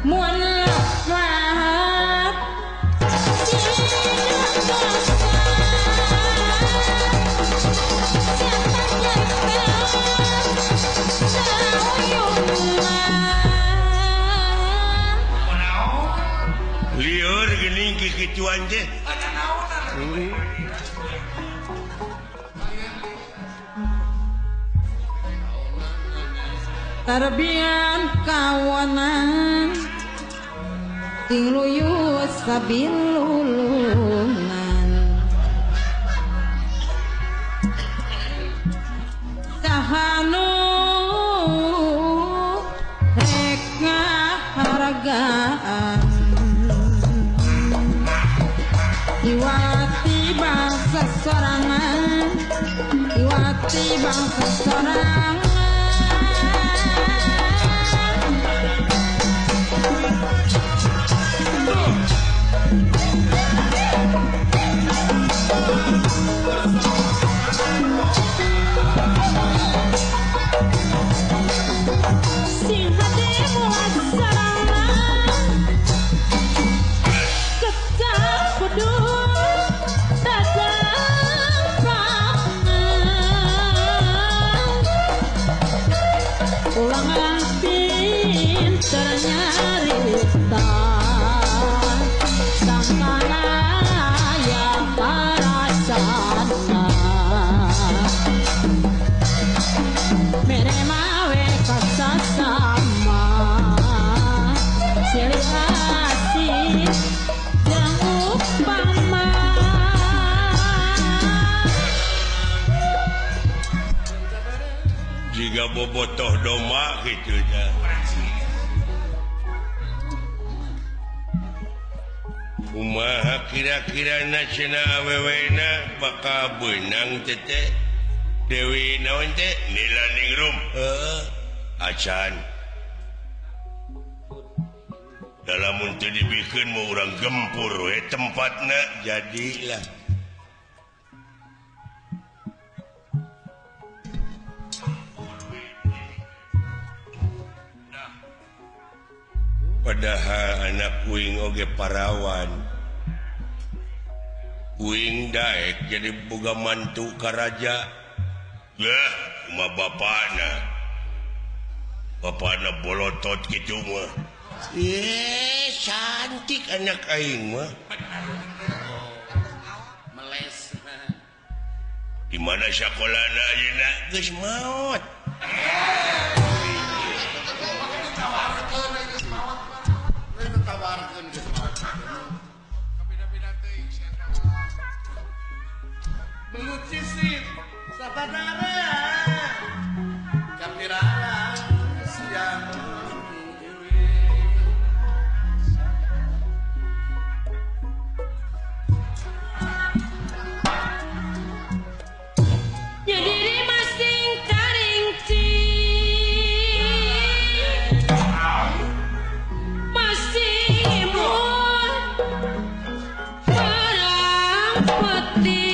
Muôn lộc lieur geuning kikituan teh. Tarbian kawanan ting luyus sabilulungan sahanu rek ngahargaan iwati bangsa sorangan iwati bangsa sorangan. Sing hati muat sarana tetap kudu ulang pinter nyarita sangkana ya parasana mere mawe kasasama silih asih jeung upama. Jika bobotoh domba gitu ya. Kumaha kira-kira cenah awewena bakal beunang teh Dewi naon teh Nilaningrum. Heeh, acan. Dalam teu dibikeun mah urang gempur we tempatna jadilah. Padahal anak uing oge parawan. Uing daek jadi boga mantu ka raja. Lah, mah bapana. Bapana bolotot kitu mah. Cantik anak aing mah. Meles. Di mana sakolana ayeuna geus maot. Belut sisit sabanara kapirana siang dewe. Nyadiri masing karingci masing imut perang peti.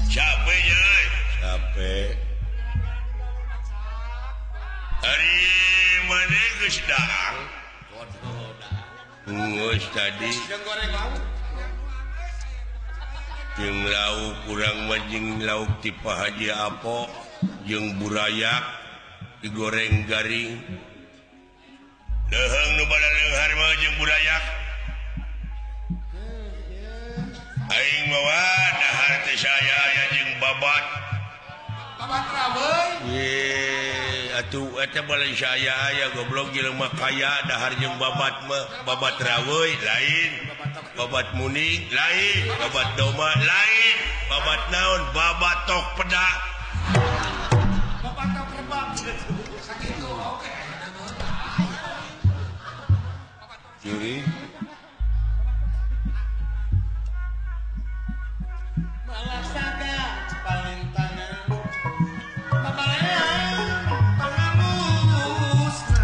Capek capek hari mana geus daang geus tadi Jeung lauk urang mah jeung lauk ti Pak Haji Apo jeung burayak digoreng garing. Leuheung nu bada leunghar mah jeung burayak. Aing mawa dahar teh saya aya jeung babat. Babat raweuy. Ye, atuh eta balen saya aya goblok jelema kaya dahar jeung babat mah, babat raweuy lain, babat muning lain, babat domba lain, babat naon, babat tok pedak. Babat tok rebak. Sakitu oke. Juri Malaksana palintangan babalean pangamusna.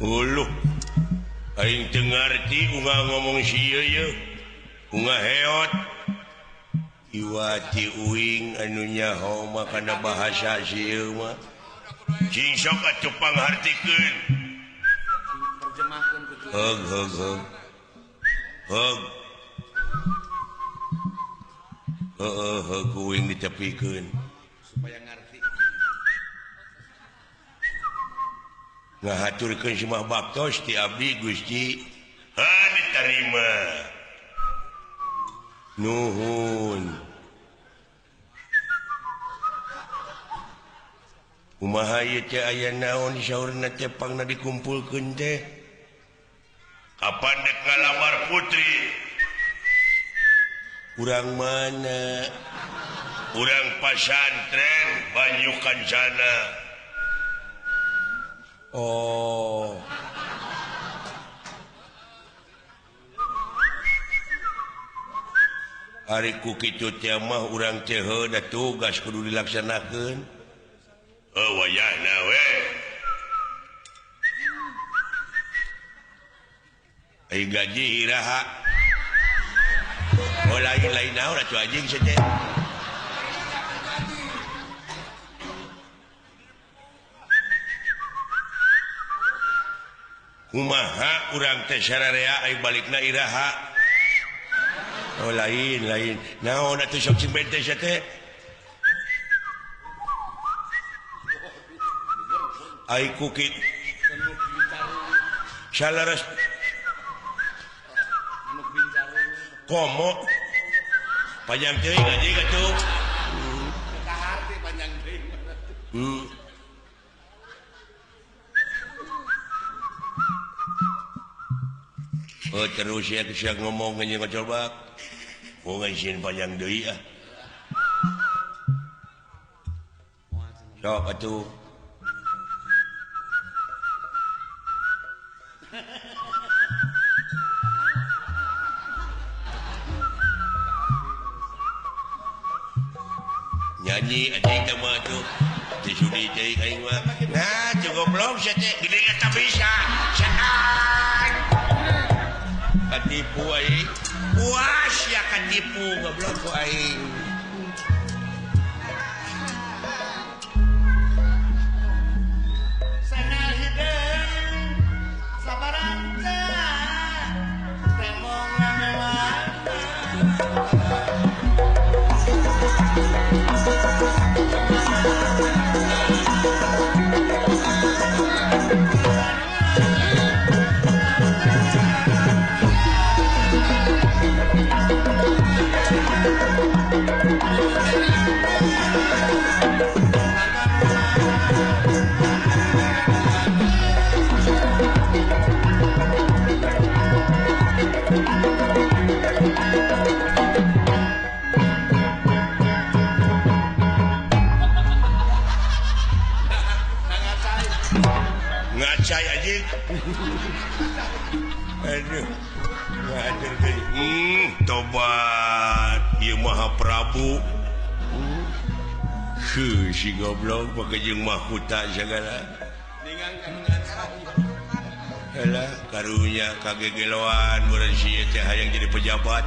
Uluh aing teu ngarti unga ngomong sieu ye unga heot Iwati uing anu nyaho mah kana bahasa sieu mah cing sok atuh panghartikeun terjemahkeun kudu heug heug heug heug heuh heug uing ditepikeun supaya ngarti ngahaturkeun semah baktos ti abdi Gusti ha ditarima nuhun. Kumaha ieu teh aya naon saurna teh pangna dikumpulkeun teh? Kapan dek ngalamar putri? Urang mana? Urang pasantren Banyu Kancana. Oh. Ari ku kitu teh mah urang teh heuh da tugas kudu dilaksanakeun. Heuh wayahna we. Ai gaji iraha. Oh lain lain naon atuh anjing sia teh. Kumaha urang teh sararea ai balikna iraha. Oh lain lain naon atuh sok cing bente sia teh. Ai ku kitu salaras komo panjang teuing anjing atuh. Kaharti panjang teuing. Oh terus ya sia ngomong anjing ngocobak. Oh ngaisin panjang deui ah. Sok atuh. Nyanyi anjing teh mah atuh. Teu sudi teuing aing mah. Nah, teu goblok sia teh geuning eta bisa. Setan. Katipu aing. Puas ya katipu goblok ku aing. Sanal hideung sabaranca temong ngamewan. Ngacai anjing. Aduh. Ngatur deui. Tobat ieu Maha Prabu. Heuh si goblok pake jeung mahkota sagala. Helah karunya kagegeloan meureun si ieu teh hayang jadi pejabat.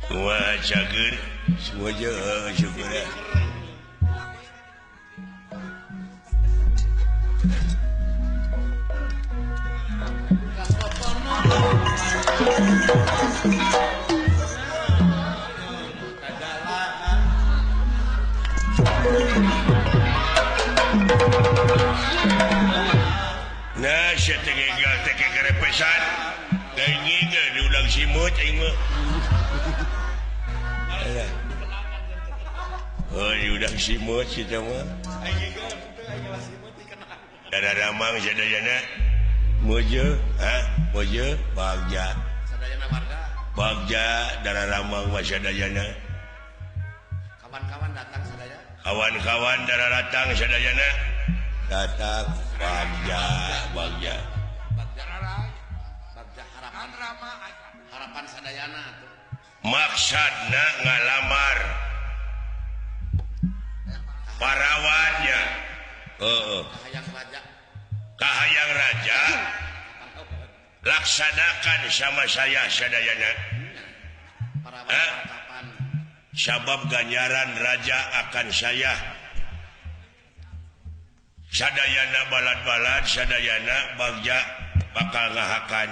Wah cager semua je syukur. Nah, sia teh gegal teh kerepesan. Deui ge diulang simut aing mah. Alah. Oh, diulang simut si teh mah. Dara ramang sadayana. Mojo, ha? Mojo bagja. Sadayana warga. Bagja dara ramang mah sadayana. Kawan-kawan datang sadaya. Kawan-kawan dara datang sadayana. Datang bagja, bagja. Bagja bagja harapan rama, harapan sadayana atuh. Maksudna ngalamar parawannya. Heeh. Kahayang raja. Kahayang raja laksanakan sama saya sadayana. Parawan sabab ganjaran raja akan saya sadayana balad-balad sadayana bagja bakal ngahakan.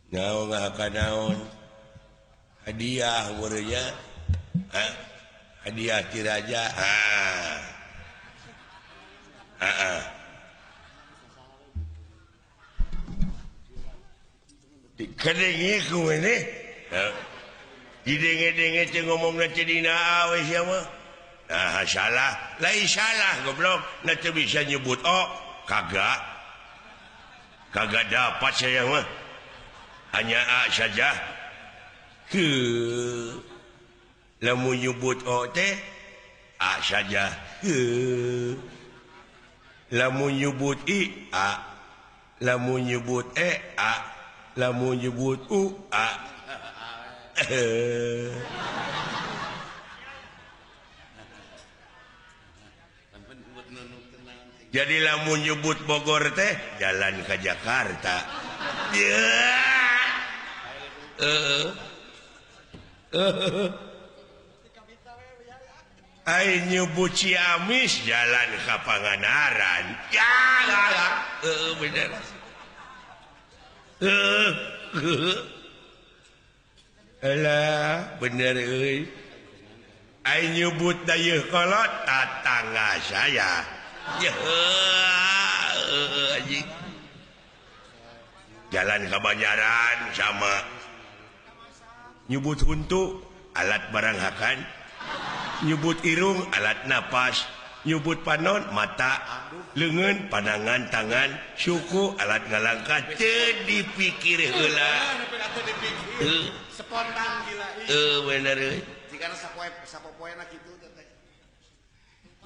Naon ngahakan naon? Hadiah meureunnya. Hah? Hadiah ti raja. Ah. Heeh. Dikedengi ku maneh. Didenge-denge teh ngomongna teh dina we sia mah. Nah, salah, lain salah goblok, na teu bisa nyebut oh, kagak. Kagak dapat saya mah. Hanya A saja. Heuh. Lamun nyebut o teh A saja. Heuh. Lamun nyebut I A. Lamun nyebut E A. Lamun nyebut U A. Jadi lamun nyebut Bogor teh jalan ke Jakarta. Ai nyebut Ciamis jalan ke Pangandaran. Ya, bener. Alah, bener euy. Ai nyebut Dayeuhkolot tatangga saya. Ya, anjing. Jalan ke Banjaran sama nyebut huntu alat barang hakan, nyebut irung alat napas, nyebut panon mata, leungeun pandangan tangan, suku alat ngalangkah teu dipikir heula. Spontan gila. Bener euy. Jigana sapoe sapopoena kitu teh.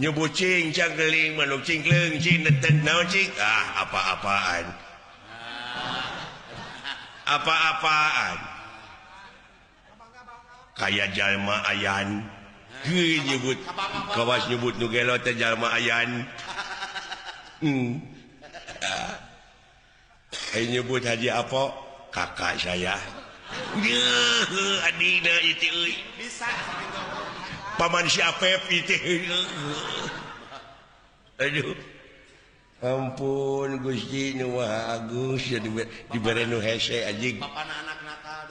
Nyebut cing cangkeling manuk cingkleung cing neten naon cing ah apa-apaan. Apa-apaan. Kaya jalma ayan. Heuh nyebut kawas nyebut nu gelo teh jalma ayan. Ai nyebut Haji Apo kakak saya. Yeuh adina ieu euy. Bisa sakitu. Paman si Apep itu. Aduh. Ampun Gusti nu Maha Agung dibere nu hese anjing. Bapana anak nakal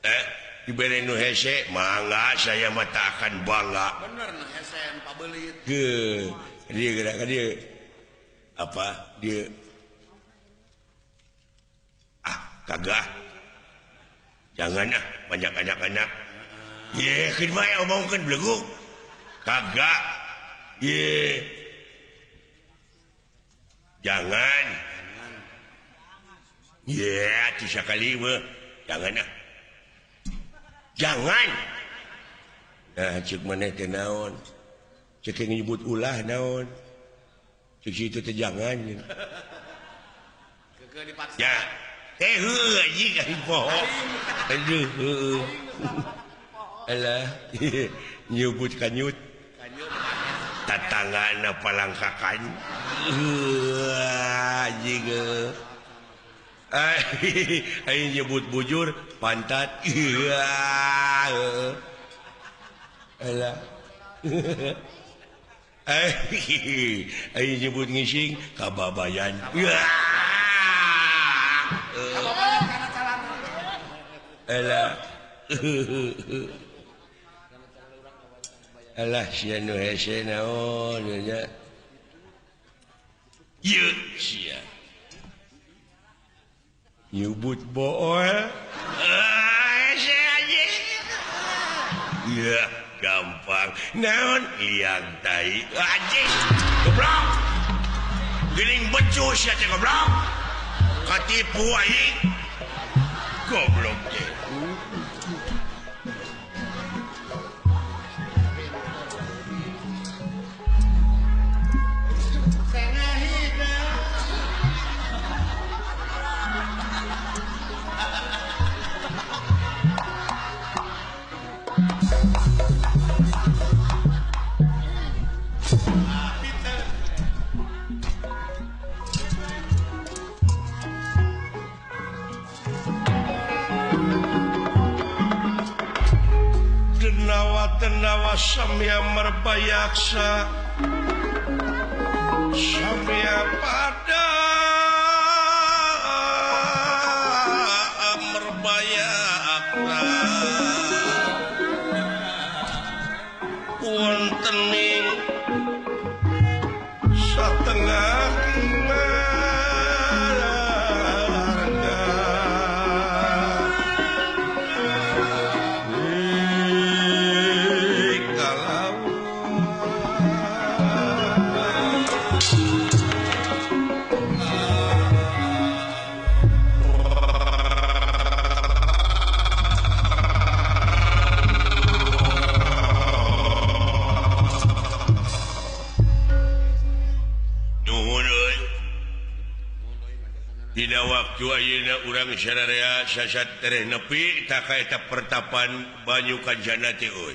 teh. Dibere nu hese mangga saya mah tak akan bangga. Bener nu hese nu pabelit. Heuh, dia gerak ka dieu. Apa dia? Ah, kagak. Jangan ah, banyak anak-anak. Ye, keun bae omongkeun beleguk. Kagak. Ye. Jangan. Ye, atuh sakali mah. Jangan ah. Jangan. Nah, ceuk maneh teh naon? Ceuk nyebut ulah naon? Ceuk situ teh jangan. Keukeuh dipaksa. Ya. Teh heuh anjing aing poho. Aduh, heuh. Alah, nyebut kanyut. Tatanggana palangkakan. Anjing. Aing nyebut bujur pantat. Alah. Aing nyebut ngising kababayan. Kababayan kana calana. Alah. Alah sia nu hese naon nya. Ieu sia. Nyebut bool. Hese anjing. Ya gampang. Naon liang tai. Anjing. Goblok. Geuning becus sia teh goblok. Katipu aing. Goblok teh. Denawa samya merbayaksa samya pada merbayaksa wontening satengah Dina waktu ayeuna urang sararea sasat tereh nepi ta ka eta pertapan banyu kancana teh euy.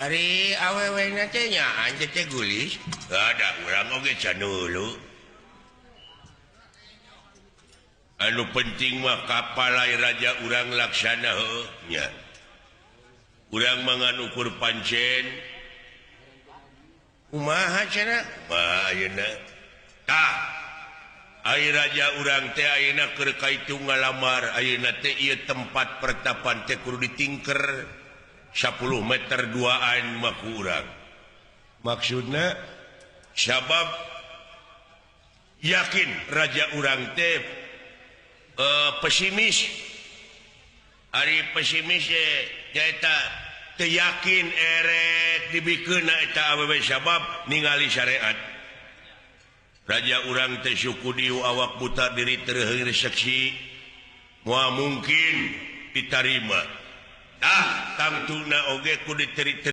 Ari awewena teh nya anjeun teh gulis. Ada urang oge can dulu. Anu penting mah kapalai raja urang laksana heuh nya. Urang mangan ukur pancen. Kumaha cenah? Mah ayeuna. Tah Ai raja urang teh ayeuna keur kaitu ngalamar ayeuna teh ieu tempat pertapan teh kudu ditingker 10 meter duaan mah ku urang. Maksudna sabab yakin raja urang teh pesimis. Ari pesimis nyaeta teu yakin erek dibikeunna eta awewe sabab ningali syariat. Raja urang teh suku diu awak buta diri terheung seksi moal mungkin ditarima. Tah tangtuna oge ku diterima.